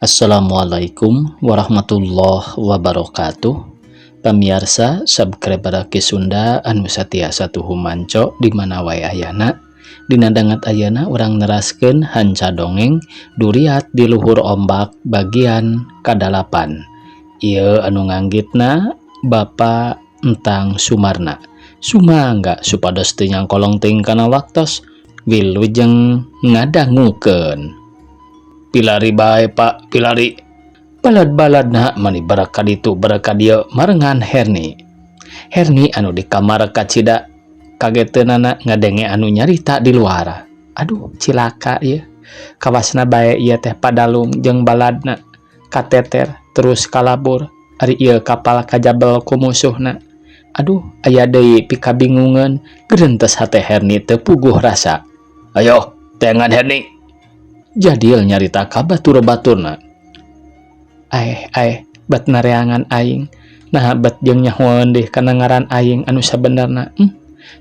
Assalamualaikum warahmatullahi wabarakatuh. Pamiarsa subscriber Ki Sunda anu satiasa tuhu manco di mana wae ayana. Dina danget ayeuna urang neraskeun hanca dongeng Duriat di Luhur Ombak bagian kadalapan. Ieu anu nganggitna Bapak Entang Sumarna. Sumangga supados teu nyangkolong teuing kana waktos. Wilujeng ngadangukeun. Pilari bae, Pak, pilari. Balad-baladna mani baraka ditu baraka dieu marengan Herni. Herni anu di kamar kacida kageteunana ngadenge anu nyarita di luar. Aduh, cilaka ieu. Kawasna bae ieu teh Padalung jeung baladna kateter terus kalabur. Ari ieu kapal kajabel ku musuhna. Aduh, aya deui pikabingungeun, gerentes hate Herni teu puguh rasa. Ayo, teangan Herni. Jadil nyarita ka batur-baturna. Aeh, aeh, bet nareangan aing. Naha bet jeung nyahoeun deui kana ngaran aing anu sabenerna.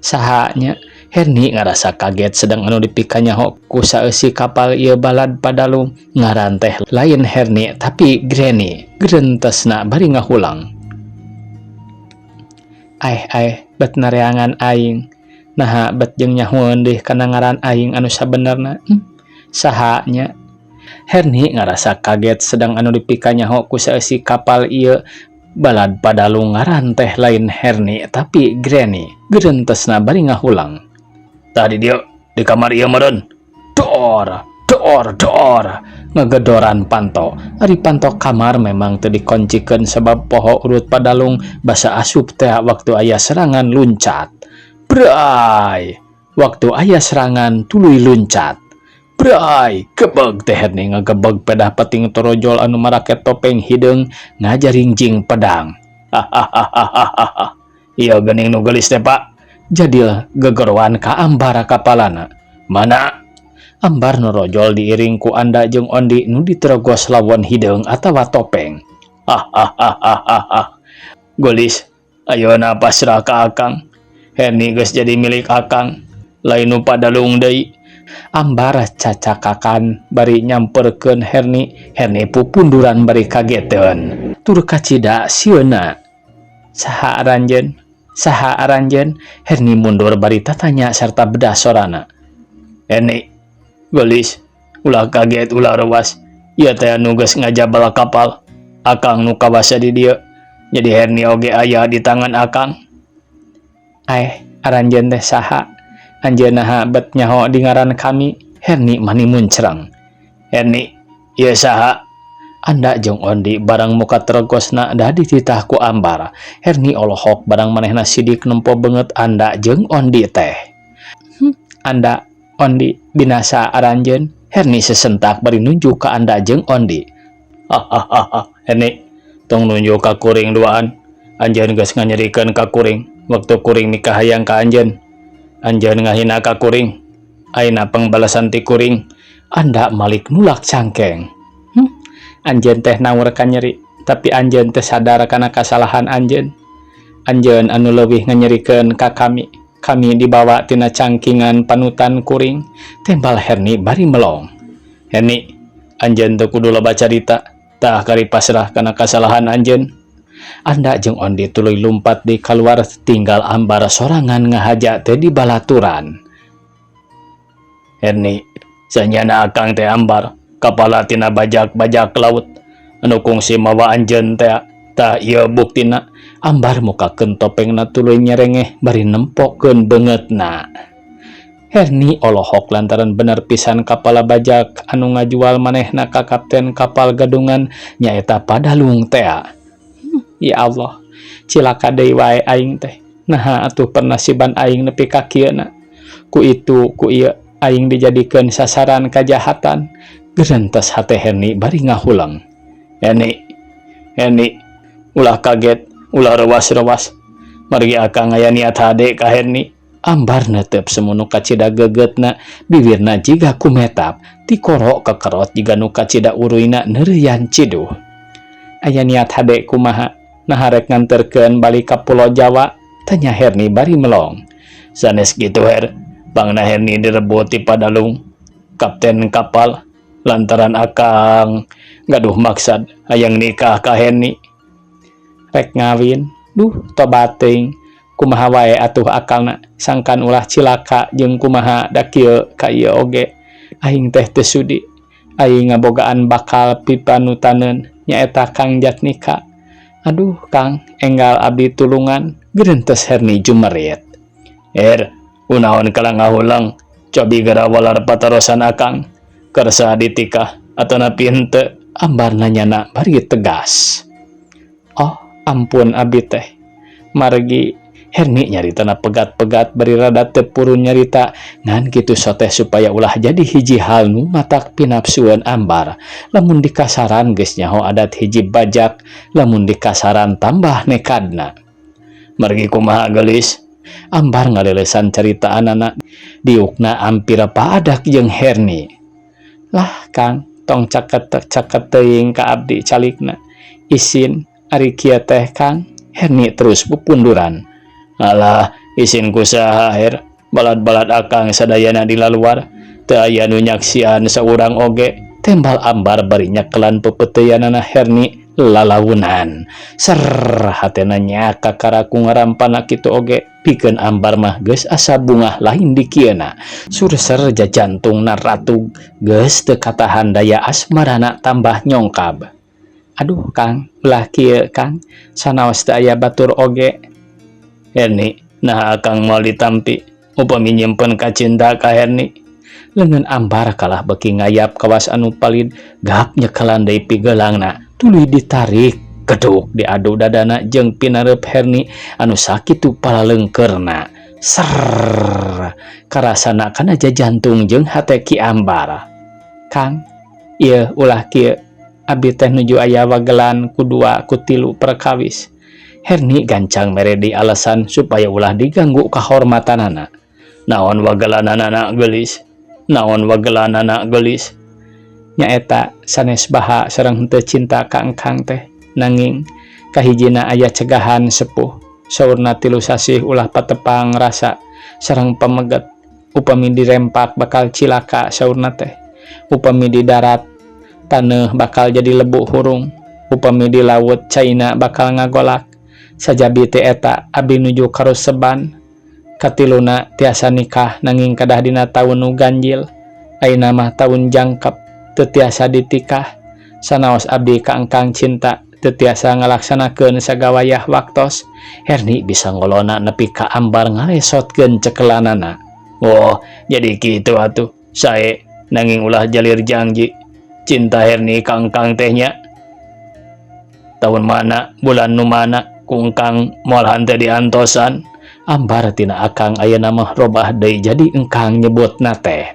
Saha nya? Herni ngarasa kaget sedang anu dipikanyaho ku saeusi kapal ieu balad Padalung ngaran teh lain Herni, tapi Granny. Gerentesna bari ngahulang. Aeh, aeh, bet nareangan aing. Naha bet jeung nyahoeun deui kana ngaran aing anu sabenerna. Saha nya? Herni ngarasa kaget sedang anu dipikanyaho ku saeusi kapal ieu balad Padalung ngaran teh lain Herni, tapi Granny. Gerentesna bari ngahulang. Tadi dia di kamar ieu meureun. Dor, dor, dor. Ngegedoran panto. Ari panto kamar memang teu dikoncikeun sebab poho urut Padalung basa asup teh waktu aya serangan luncat. Bray. Waktu aya serangan tuluy luncat. Bray, gebeg teh Herni ngagebeg pedah peting torojol anu marake topeng hideung ngajaringjing pedang. Hahaha. Ieu geuning nu geulis teh, Pak. Jadil gegeroan ka Ambar kapalana. Mana? Ambar norojol diiring ku Anda jeung Ondi nu diterogos lawon hideung atawa topeng. Hahaha. Geulis, ayeuna pasrah ka Akang. Herni geus jadi milik Akang. Lain nu Padalung deui. Ambar cacakakan bari nyamperkeun Herni. Herni pupunduran bari kageteun. Tur kacida sieuna. Saha aranjeun? Saha aranjeun? Herni mundur bari tatanya sarta bedah sorana. Herni, geulis, ulah kaget, ulah rewas. Ieu teh anu geus ngajabal kapal. Akang nu kawasa di dieu. Jadi Herni oge aya di tangan Akang. Aeh, aranjeun teh saha? Anjeun naha bet nyaho di ngaran kami? Herni mani muncrang. Herni, ieu saha? Anda jeung Ondi barang muka tergosna da dititah ku Ambar. Herni olohok barang manehna sidik nempo beungeut Anda jeung Ondi teh. Anda, Ondi, binasa aranjeun. Herni sesentak bari nunjuk ka Anda jeung Ondi. Hahaha, Herni, tong nunjuk ka kuring duaan. Anjeun geus nganyerikeun ka kuring waktu kuring mikahayang ka anjeun. Anjeun ngahina ka kuring. Ayeuna pangbalasan ti kuring. Anda malik nulak cangkeng. Anjeun teh naur ka nyeri, tapi anjeun teh sadar kana kasalahan anjeun. Anjeun anu leuwih nganyerikeun ka kami. Kami dibawa tina cangkingan panutan kuring. Tembal Herni bari melong. Herni, anjeun teu kudu loba carita. Tah kari pasrah kana kasalahan anjeun. Anda jeung Ondi tuluy lumpat di kaluar, tinggal Ambar sorangan ngahaja teh di balaturan. Herni, sanyana Akang teh Ambar, kapala tina bajak-bajak laut anu kungsi mawa anjeun teh. Tah, ieu buktina. Ambar mukakeun topengna tuluy nyerengeh bari nempokeun beungeutna. Herni olohok lantaran bener pisan kapala bajak anu ngajual manehna ka kapten kapal gadungan nyaeta Padalung tea. Ya Allah, cilaka deui wae aing teh. Naha atuh pernasiban aing nepi ka kieuna? Ku itu ku ieu aing dijadikeun sasaran kajahatan. Gerentes hate Herni bari ngahulang. Herni, Herni, ulah kaget, ulah rewas-rewas. Margi Akang aya niat hade ka Herni. Ambar netep semu nu kacida gegetna, bibirna jiga kumetap, tikoro kekerot jiga nu kacida uruyna neureuyan ciduh. Aya niat hade kumaha? Naha rek nganterkeun balik ka Pulau Jawa? Tanya Herni bari melong. Sanes kitu, Her. Pangna Herni direbut ti Padalung, kapten kapal, lantaran Akang Gaduh maksad hayang nikah ka Herni. Rek ngawin, duh tobat teuing. Kumaha wae atuh akalna sangkan ulah cilaka jeung kumaha da kieu ka ieu oge. Aing teh teu sudi. Aing ngabogaan bakal pipanutaneun nyaeta Kang Jatnika. Aduh Kang, enggal abdi tulungan, gerentes Herni jumerit. Er, kunaon kalah ngahuleng, cobi geura walar patarosan akang. Kersa ditikah atanapi henteu? Ambar nanyana bari tegas. Oh, ampun abdi teh. Margi Herni nyaritana pegat-pegat bari rada teu purun nyarita ngan kitu soteh supaya ulah jadi hiji hal nu matak pinapsueun Ambar. Lamun dikasaran geus nyaho adat hiji bajak, lamun dikasaran tambah nekadna. Margi kumaha geulis? Ambar ngalelesan caritaanana diukna ampir paadak jeung Herni. Lah Kang, tong caket-caket teuing ka abdi calikna. Isin ari kieu teh Kang. Herni terus pupunduran. Alah, isin ku saha Her? Balad-balad akang sadayana di laluar. Teu aya nu nyaksian saurang oge. Tembal Ambar bari nyekelan pepeteuyanana Herni lalaunan. Serr hatena nyaka karaku ngarampana kitu oge. Pikeun Ambar mah geus asa bungah lain dikieuna. Surser jajantungna ratug geus teu katahan daya asmarana tambah nyongkab. Aduh Kang, ulah kieu Kang, sanaos teu aya batur oge. Herni, naha akang moal ditampi upami nyimpen kacinta ka Herni? Leungeun Ambar kalah beuki ngayap kawas anu palid, gap nyekelan deui pigeulangna, tuluy ditarik geduk diadu dadana jeung pinareup Herni anu sakitu palaleungkeurna. Serr karasana kana jajantung jeung hate Ki Ambar. Kang, ieu ulah kieu, abdi teh nuju aya wagelan ku dua ku tilu perkawis. Herni gancang mere deui alasan supaya ulah diganggu kahormatanana. Naon wagelanana geulis? Naon wagelanana geulis? Nyaeta sanes baha sareng henteu cinta ka engkang teh, nanging kahijina aya cegahan sepuh. Saurna 3 sasih ulah patepang rasa sareng pameget, upami dirempak bakal cilaka saurna teh. Upami di darat taneuh bakal jadi lebu hurung, upami di laut caina bakal ngagolak. Sajabi teh eta abdi nuju karuseban. Katiluna tiasa nikah nanging kadah dina taun nu ganjil. Ayeuna mah taun jangkep teu tiasa ditikah. Sanaos abdi ka engkang cinta teu tiasa ngalaksanakeun sagawayah waktos. Herni bisa ngolona nepi ka Ambar ngalesotkeun cekelanana. Oh, jadi kitu atuh. Sae nanging ulah jalir janji. Cinta Herni ka engkang teh nya. Tahun mana, bulan nu mana, ku engkang moal henteu diantosan. Ambar tina akang ayeuna mah robah deui jadi engkang nyebutna teh.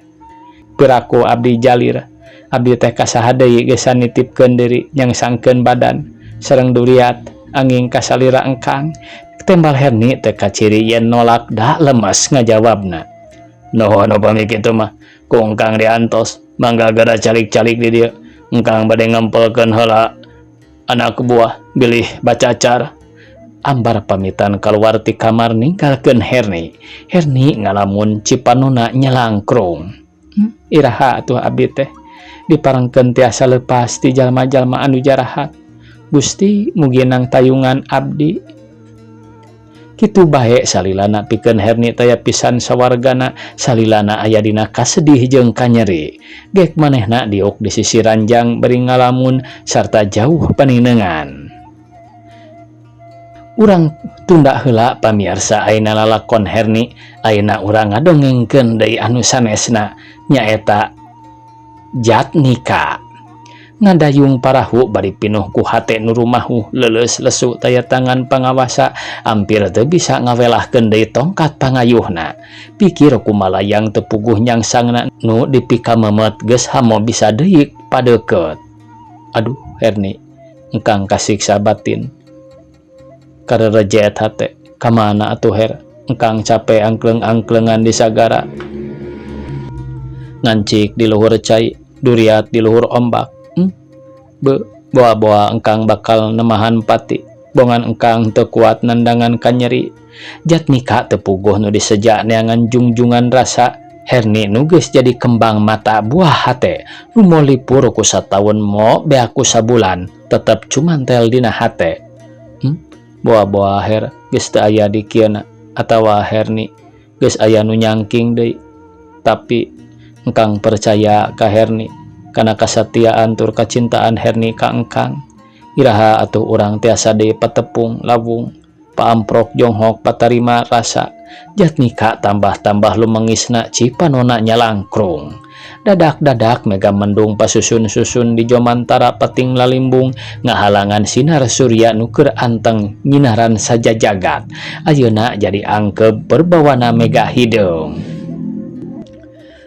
Piraku abdi jalir, abdi teh kasaha deui geus nitipkeun diri nyangsangkeun badan sareng duriat angin kasalira engkang. Tembal Herni teh kaciri yen nolak da lemes ngajawabna. Nuhun upami kitu mah, ku engkang diantos, mangga geura calik-calik di dieu. Engkang bade ngempelkeun heula anak buah bilih bacacar. Ambar pamitan kaluar ti kamar ninggalkeun Herni. Herni ngalamun cipanuna nyelangkrung. Iraha atuh abdi teh diparengkeun tiasa lepas ti jalma-jalma anu jarahat. Gusti mugi nang tayungan abdi. Kitu bae salilana pikeun Herni taya pisan sawargana, salilana aya dina kasedih jeung kanyeri. Gek manehna diuk di sisi ranjang bari ngalamun sarta jauh paninengan. Urang tunda heula pamiarsa ayeuna lalakon Herni, ayeuna urang ngadongengkeun deui anu sanesna nyaeta Jatnika. Ngadayung parahu bari pinuh ku hate nu rumahu leuleus lesu taya tangan pangawasa ampir teu bisa ngawelahkeun deui tongkat pangayuhna. Pikir kumalayang teu puguh nyangsangna nu dipikamemet geus hamo bisa deui padeukeut. Aduh Herni, engkang kasiksa batin. Karerejet hate, kamana atuh Her? Engkang cape angkleng-angklengan di sagara. Ngancik di luhur cai, duriat di luhur ombak. Be, boa-boa engkang bakal nemahan pati. Bongan engkang teu kuat nandangan kanyeri. Jatnika teu puguh nu disejak neangan jungjungan rasa. Herni nu geus jadi kembang mata buah hate nu molipur ku sataun mo beak ku sabulan tetep cumantel dina hate. Boa-boa Her geus teu aya di kieuna atawa Herni geus aya nu nyangking deui. Tapi engkang percaya ka Herni kana kasatiaan tur kacintaan Herni ka engkang. Iraha atuh urang tiasa deui patepung lawung paamprok jonghok patarima rasa. Jatmika tambah-tambah lumengisna cipanona nyalangkrung. Dadak-dadak mega mendung pasusun-susun di jomantara peting lalimbung ngahalangan sinar surya nu keur anteng nyinaran sajajagat. Ayeuna jadi angkeb perbawana mega hideung.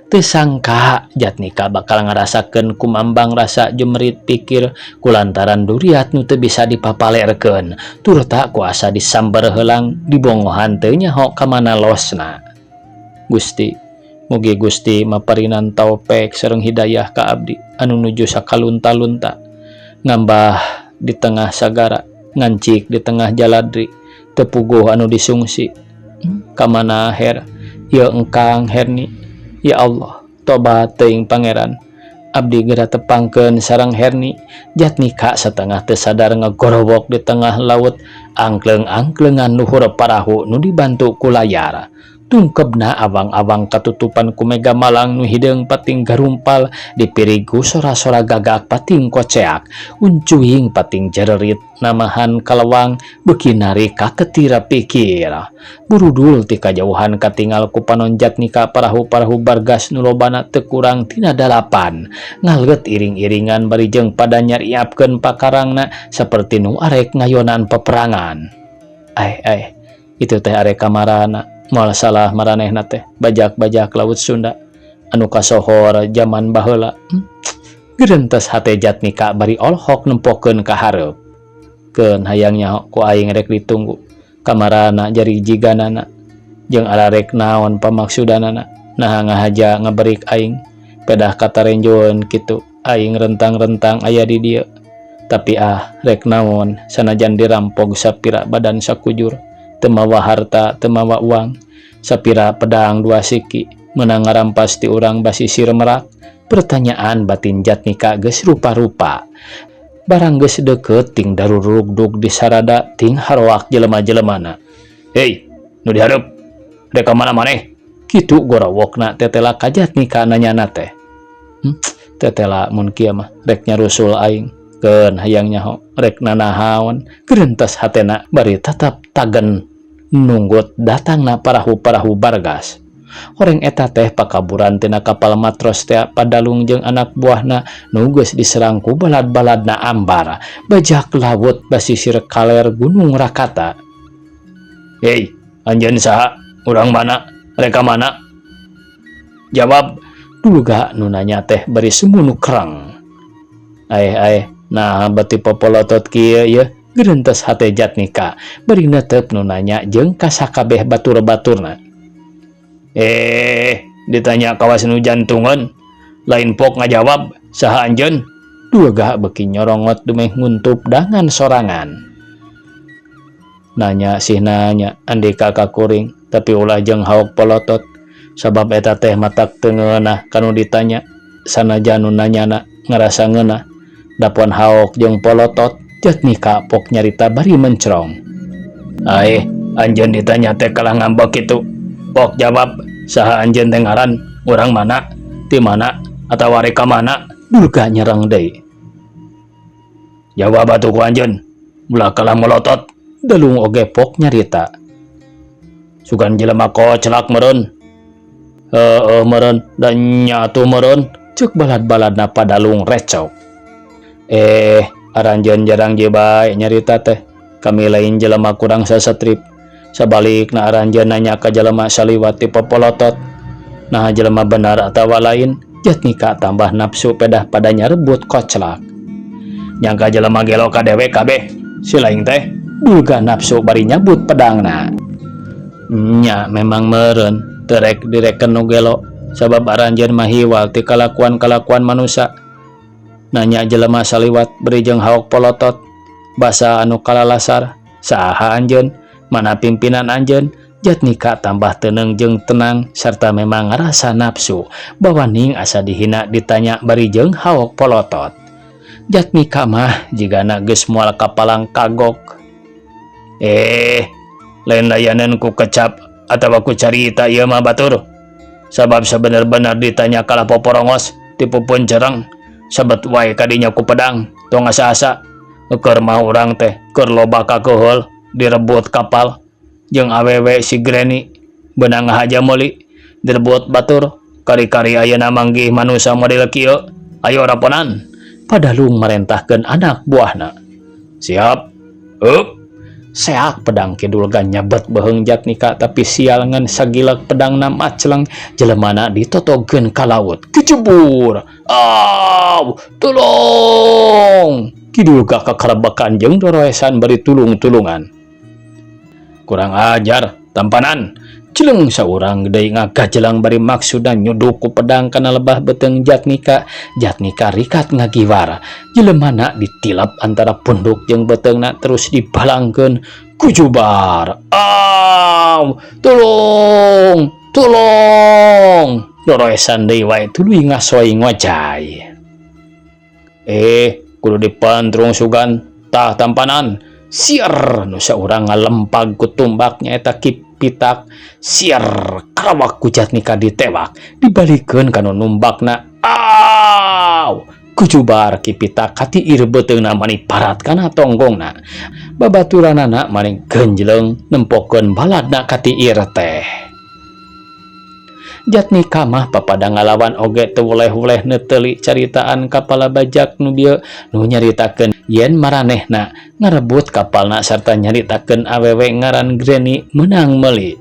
Teu sangka Jatnika bakal ngarasakeun kumambang rasa jumerit pikir kulantaran duriat nu teu bisa dipapalerkeun turta kuasa disamber heulang dibongohan teu nyaho ka mana losna. Gusti, mugi Gusti maparinan taupek sareng hidayah ka abdi anu nuju sakalunta-lunta ngambah di tengah sagara ngancik di tengah jaladri teu puguh anu disungsi. Ka mana Her ieu engkang Herni? Ya Allah, tobat teuing Pangeran. Abdi geura tepangkeun sareng Herni. Jatmika satengah teu sadar ngagorowok di tengah laut angkleng-angklengan luhur parahu nu dibantu ku layar. Tungkebna awang-awang katutupan ku mega malang nu hideung pating garumpal dipirig ku sora-sora gagak pating koceak uncuing pating jererit namahan kalewang beuki narik kaketira pikir. Burudul ti kajauhan katingal ku panon Jatmika parahu-parahu bargas nu lobana teu kurang tina dalapan ngaleuet iring-iringan bari jeung pada nyariapkeun pakarangna saperti nu arek ngayonan peperangan. Ai ai, itu teh arek kamarana? Moal salah maranehna teh bajak-bajak laut Sunda anu kasohor jaman baheula. Gerentes hate Jatmika bari olohok nempokeun ka hareup. Keun hayang nyaho ku aing rek ditunggu kamarana jari jiganana jeung ararek naon pamaksudanana naha ngahaja ngaberik aing pedah katarenjoeun kitu aing rentang-rentang aya di dieu. Tapi ah, rek naon sanajan dirampog sapira badan sakujur teu mawa harta teu mawa uang sapira pedang dua siki meunang ngarampas ti urang basisir Merak? Pertanyaan batin Jatmika geus rupa-rupa. Barang geus deukeut ting darurugdug di sarada ting haroak jelema-jelemana. Hei, nu di hareup, rek ka mana maneh? Kitu gorowokna tetela ka Jatmika nanyana teh. Tetela mun kieu mah rek nyarusul aing. Keun hayang nyaho rek nanahaon? Gerentes hatena bari tatap tagen nunggut datangna parahu-parahu bargas. Horeng eta teh pakaburan tina kapal matros tea Padalung jeung anak buahna nu geus diserang ku balad-baladna ambar bajak laut basisir kaler Gunung Rakata. Hei, anjeun saha? Urang mana? Rek ka mana? Jawab! Duga nu nanya teh bari sumunu kereng. Aeh aeh, naha bati popolotot kieu yeuh? Gerentes hate Jatmika bari netep nu nanya jeung ka sakabeh batur-baturna. Eh, ditanya kawas nu jantungan, lain pok ngajawab, saha anjeun? Duga beuki nyorongot dumeh nguntup dangan sorangan. Nanya sih nanya andika ka kuring, tapi ulah jeung haok polotot sabab eta teh matak teu ngeunah kanu ditanya sanajan nu nanyana ngarasa ngeunah dapon haok jeung polotot. Jatmika pok nyarita bari mencrong. Aeh, anjeun ditanya teh kalah ngambek kitu. Pok jawab, saha anjeun teh ngaran, urang mana, ti mana, atawa rek ka mana? Durga nyerang deui. Jawab atuh ku anjeun, ulah kalah molotot. Dalung oge pok nyarita. Sugan jelema koclak meureun. Heueuh meureun, da nya atuh meureun, ceuk balad-baladna Padalung recok. Eh, aranjeun jarang je bae nyarita teh. Kami lain jelema kurang sasatrip. Sabalikna aranjeun nanya ka jelema saliwat ti popolotot. Nah, jelema benar atawa lain? Jatmika tambah nafsu pedah pada nyarebut koclak. Nyangka jelema gelo ka dewek kabeh. Si lain teh Durga nafsu bari nyabut pedangna. Nya memang meureun teu rek direken nu gelo sabab aranjeun mah hiwal ti kalakuan-kalakuan manusa. Nanya jelema saliwat beri jeung haok polotot basa anu kalalasar. Saha anjeun? Mana pimpinan anjeun? Jatnika tambah teneng jeung tenang serta memang ngarasa nafsu bawaning asa dihina ditanya bari jeung haok polotot. Jatnika mah jigana geus moal kapalang kagok. Eh, lain layanan ku kecap atawa ku carita ieu mah batur. Sabab sabener-bener ditanya kalah poporongos tipupuun cereng sabet wae kadinya ku pedang tong asa-asa keur mah urang teh keur loba kakeuheul direbut kapal jeung awewe si Granny beunang ngahaja meuli direbut batur kari-kari ayeuna manggih manusa model kieu ayo raponan. Padalung marentahkeun anak buahna. Siap. Hup. Seak pedang Ki Dulga nyabet beuheung Jatnika, tapi sial ngan sagilek pedangna macleng, jelemana ditotogeun ka laut. Kejebur. Aw, tolong. Ki Dulga kakarebekan jeung doroesan bari tulung-tulungan. Kurang ajar, tampanan. Celeng saurang deui ngagajelang bari maksudna nyuduk ku pedang kana lebah beuteung Jatnika. Jatnika rikat ngagiwar. Jelemana ditilap antara punduk jeung beuteungna terus dibalangkeun. Kujubar. Aw, tolong, tolong. Doroesan deui wae tuluy ngasoy ngojay. Eh, kudu dipantrung sugan, tah tampanan. Siar nu saurang ngalempag ku tumbak nyaeta Ki Pitak. Siar karawak ku Jatnika ditewak, dibalikeun ka nu numbakna. Aw, kujubar Ki Pitak katiir beuteungna mani parat kana tonggongna. Babaturanana mani genjleng nempokeun baladna katiir teh. Jatnika mah papada ngalawan oge teu weleh-weleh neuteli caritaan kapala bajak nu bieu nu nyaritakeun yen maranehna ngarebut kapalna sarta nyaritakeun awewe ngaran Granny meunang meuli.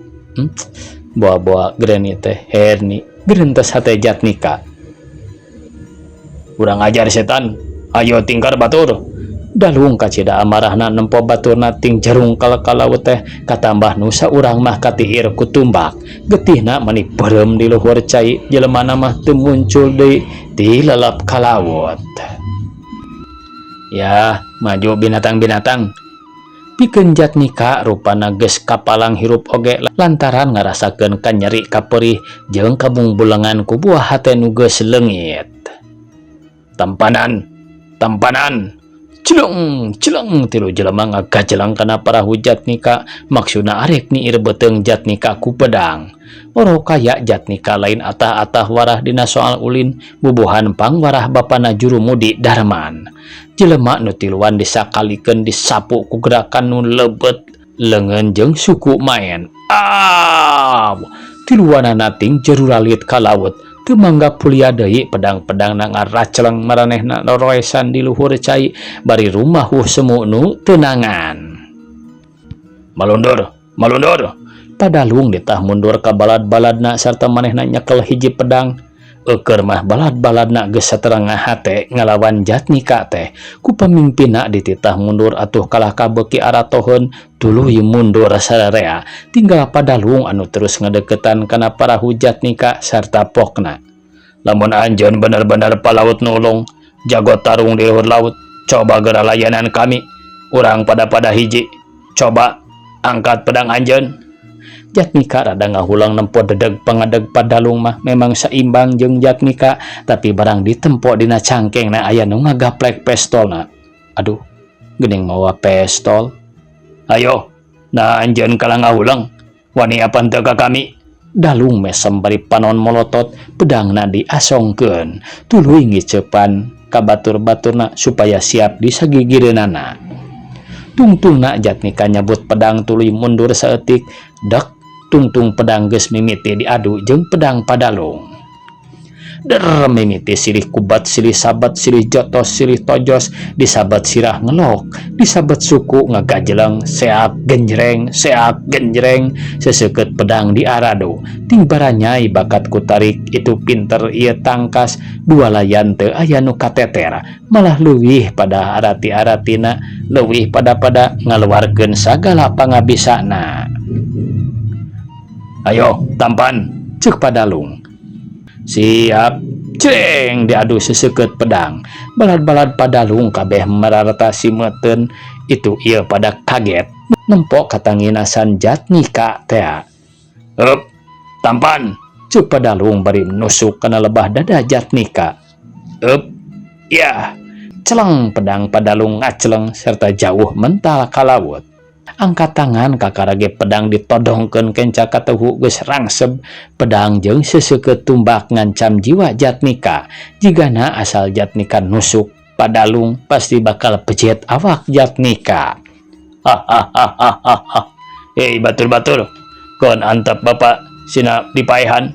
Boa-boa Granny teh Herni gerentes hate Jatnika. Kurang ajar setan, ayo tingkar batur. Dalung kacida amarahna nempo baturna ting jarung ka laut teh, katambah nu saurang mah katiir ku tumbak. Getihna mani beureum di luhur cai, jelemana mah teu muncul deui dilalap ka laut. Ya, maju binatang-binatang. Pikeun Jatnika rupana geus kapalang hirup oge lantaran ngarasakeun kanyeri kaperih jeung kabungbulengan ku buah hate nu geus leungit. Tampanan, tampanan. Celeng, celeng tilu jelema ngagajelang kana parahu Jatnika maksudna arek niir beuteung Jatnika ku pedang. Oro kaya Jatnika lain atah-atah warah dina soal ulin, bubuhan pangwarah bapana jurumudi Darman. Jelema nu tiluan disakalikeun disapu ku gerakan nu lebet leungeun jeung suku maen. Aw, tiluanana ting jeruralit ka laut. Teu mangga pulia deui pedang-pedangna ngaracleng maranehna loroesan di luhur cai bari rumahuh semu nu teunangan. Malundur, malundur. Padalung ditah mundur ka balad-baladna sarta manehna nyekel hiji pedang. Eueur mah balad-baladna geus saterengah hate ngalawan Jatnika teh. Ku pamimpinna dititah mundur atuh kalah kabeuki aratoheun tuluy mundur sararea. Tinggal Padalung anu terus ngadeukeutan kana parahu Jatnika sarta pokna. Lamun anjeun bener-bener palaut nulung, jago tarung di luhur laut, coba geura layanan kami. Urang pada-pada hiji. Coba angkat pedang anjeun. Jatnika rada ngahulang nempo dedeg pangadeg Padalung mah memang saimbang jeung Jatnika, tapi barang ditempo dina cangkengna aya nu ngagaplek pestolna. Aduh, geuning mawa pestol. Ayo, nah anjeun kalah ngahulang. Wani apan teu ka kami? Dalung mesem bari panon molotot, pedangna diasongkeun. Tuluy ngiceupan ka batur-baturna supaya siap disagigireunana. Tungtungna Jatnika nyabut pedang tuluy mundur saeutik, dek tungtung pedang geus mimiti diadu jeung pedang Padalung. Der mimiti silih kubat, silih sabat, silih jotos, silih tojos, disabat sirah ngelok, disabat suku ngagajeleng, seak genjreng, seseukeut pedang diaradu. Ting baranyai bakat ku tarik itu pinter ieu tangkas, dua layan teu aya nu kateter, malah leuwih pada arati-aratina, leuwih pada-pada ngaluarkeun sagala pangabisana. Ayo, tampan, ceuk Padalung. Siap, ceng diadu seseukeut pedang. Balad-balad Padalung kabeh mararata simeuten, itu ieu pada kaget. Nempok katanginasan Jatnika tea. Heup, tampan. Cuk Padalung bari nusuk kana lebah dada Jatnika. Heup, ya. Celeng pedang Padalung ngaceleng serta jauh mental ka laut. Angkat tangan kakara ge pedang ditodongkeun kenca katuhu geus rangseb pedang jeung seuseukeut tumbak ngancam jiwa Jatnika. Jigana asal Jatnika nusuk Padalung pasti bakal pejet awak Jatnika. Hahaha. Hei batur-batur, kon antap bapak sina dipaehan.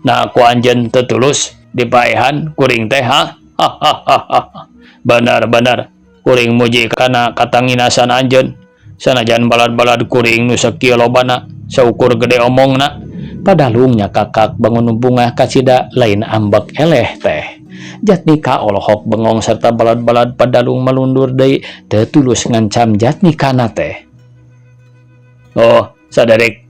Nah ku anjeun teu tulus dipaehan kuring teh ha. Hahaha. Benar-benar kuring muji kana katanginasan anjeun. Sanajan balad-balad kuring nu sakieu lobana saukur gede omongna. Padalung nyakakak bangun bungah kacida lain ambek eleh teh. Jatnika olohok bengong serta balad-balad Padalung malundur deui teu tulus ngancam Jatnika na teh. Oh, saderek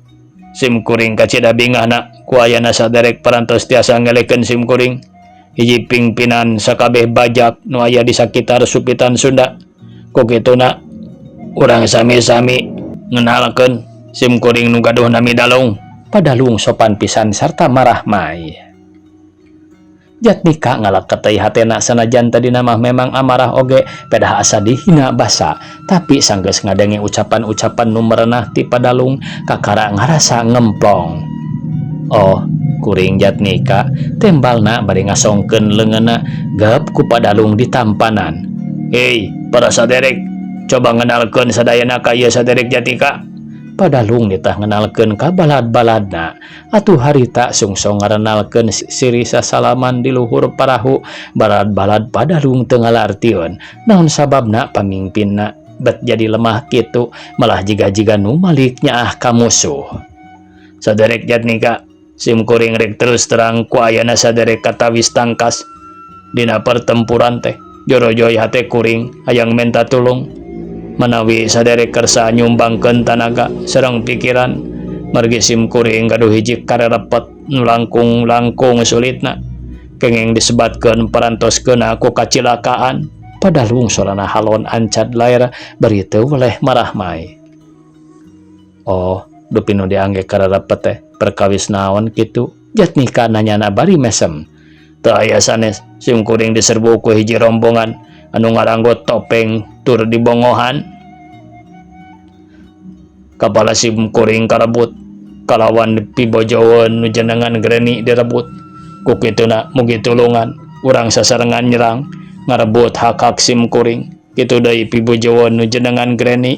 sim kuring kacida bingahna ku ayana saderek parantos tiasa ngelehkeun sim kuring. Hiji pingpinan sakabeh bajak nu aya di sakitar Supitan Sunda. Ku kituna urang sami-sami ngenalkeun sim kuring nu gaduh nami Dalung. Padalung sopan pisan sarta marahmai. Jatnika ngalaketei hatena sanajan tadina mah memang amarah oge pedah asa dihina basa, tapi sanggeus ngadenge ucapan-ucapan nu merenah ti Padalung kakara ngarasa ngemplong. Oh, kuring Jatnika, tembalna bari ngasongkeun leungeunna gep ku Padalung ditampanan. Hei, para saderek, coba ngenalkeun sadayana ka ieu saderek Jatnika. Padalung nitah ngenalkeun ka balad-baladna. Atuh harita sungsong ngarenalkeun siri sasalaman di luhur parahu, balad-balad Padalung teu ngalartieun naon sababna pamingpinna bet jadi lemah kitu, malah jiga-jiga nu malik nyaah ka musuh. Saderek Jatnika, sim kuring rek terus terang ku ayana saderek katawis tangkas dina pertempuran teh. Jorojoy hate kuring hayang menta tulung. Manawi saderek kersa nyumbangkeun tanaga sareng pikiran, margi sim kuring gaduh hiji karerepet nu langkung-langkung sulitna. Kenging disebatkeun parantoskeun ku kacilakaan. Padalung sorana halon ancad lair bari teu weleh marahmai. Oh, dupi nu diangge karerepet teh perkawis naon kitu? Jatnika nanyana bari mesem. Teu aya sanes, sim kuring diserbu ku hiji rombongan anu ngaranggo topeng tur dibongohan. Kapala sim kuring karebut kalawan pibojoeun nu jenengan Greni direbut. Ku kituna mugi tulungan urang sasarengan nyerang ngarebut hak-hak sim kuring. Kitu deui pibojoeun nu jenengan Greni.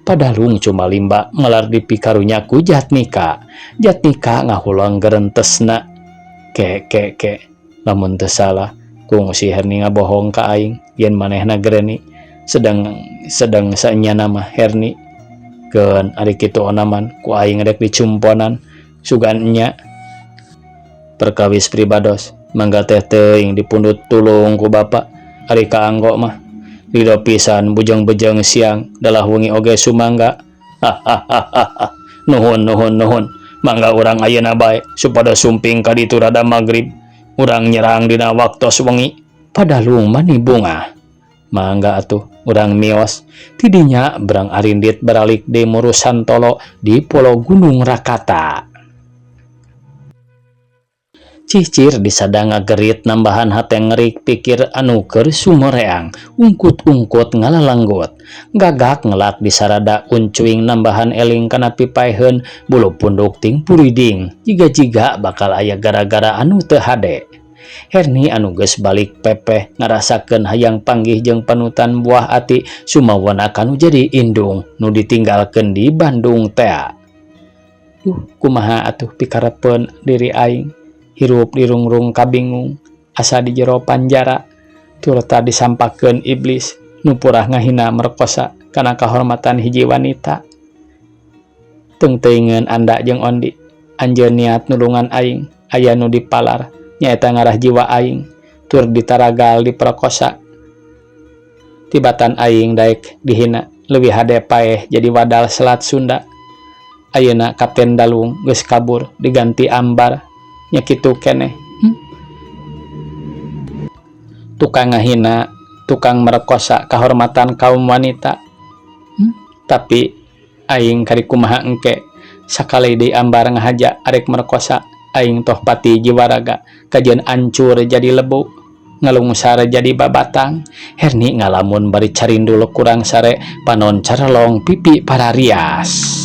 Padalung cuma limba melar dipikarunya ku Jatnika. Jatnika ngahulang gerentesna. Ke ke ke lamun teu salah kungsi Herni ngabohong ka aing yen manehna Greni sedang sedang saenyana mah Herni. Keun ari kitu onaman ku aing rek dicumponan sugan nya. Perkawis pribados mangga teh teuing dipundhut tulung ku bapa, ari kaanggo mah lido pisan bujeng-bejeng siang dalah wengi oge sumangga. Hahaha. Nuhun nuhun nuhun. Mangga urang ayeuna bae supados sumping ka ditu rada magrib. Urang nyerang dina waktos wengi. Padalung mani bungah. Mangga atuh urang mios. Tidinya berang arindit baralik deui murus santolo di Pulau Gunung Rakata. Cicir disadang ngagerit nambahan hate ngerik pikir anu keur sumoreang, ungkut-ungkut ngalalanggut. Gagak ngelak disarada uncuing nambahan eling kana pipaeheun bulu punduk ting puriding, jiga-jiga bakal aya gara-gara anu teu hade. Herni anu geus balik pepeh ngarasakeun hayang panggih jeung panutan buah ati sumawana kanu jadi indung nu ditinggalkeun di Bandung tea. Duh, kumaha atuh pikarepeun diri aing? Hirup dirungrung kabingung asa di jero panjara turta disampakeun iblis nu purah ngahina merkosa kana kahormatan hiji wanita. Teung-teuingeun anda jeung ondi anjeun niat nulungan aing aya nu dipalar nyaeta ngarah jiwa aing tur ditaragal diperkosa. Tibatan aing daek dihina leuwih hade paeh jadi wadal Selat Sunda. Ayeuna Kapten Dalung geus kabur diganti Ambar nya kitu keneh. Tukang ngahina, tukang merkosa kahormatan kaum wanita. Tapi aing kari kumaha engke Sakali deui Ambar ngahaja arek merkosa aing toh pati jiwa raga kajeun ancur jadi lebu ngalungsar jadi babatang. Herni ngalamun bari carindul kurang sare, panon carelong, pipi pararias.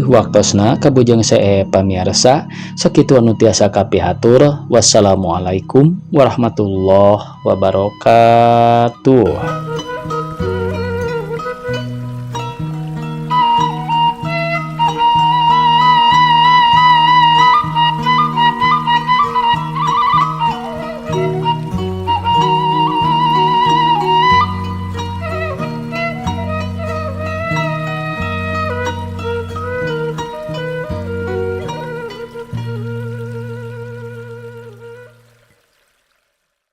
Waktosna kabujeng see pamiarsa, sakitu anu tiasa kapihatur. Wassalamualaikum warahmatullahi wabarakatuh.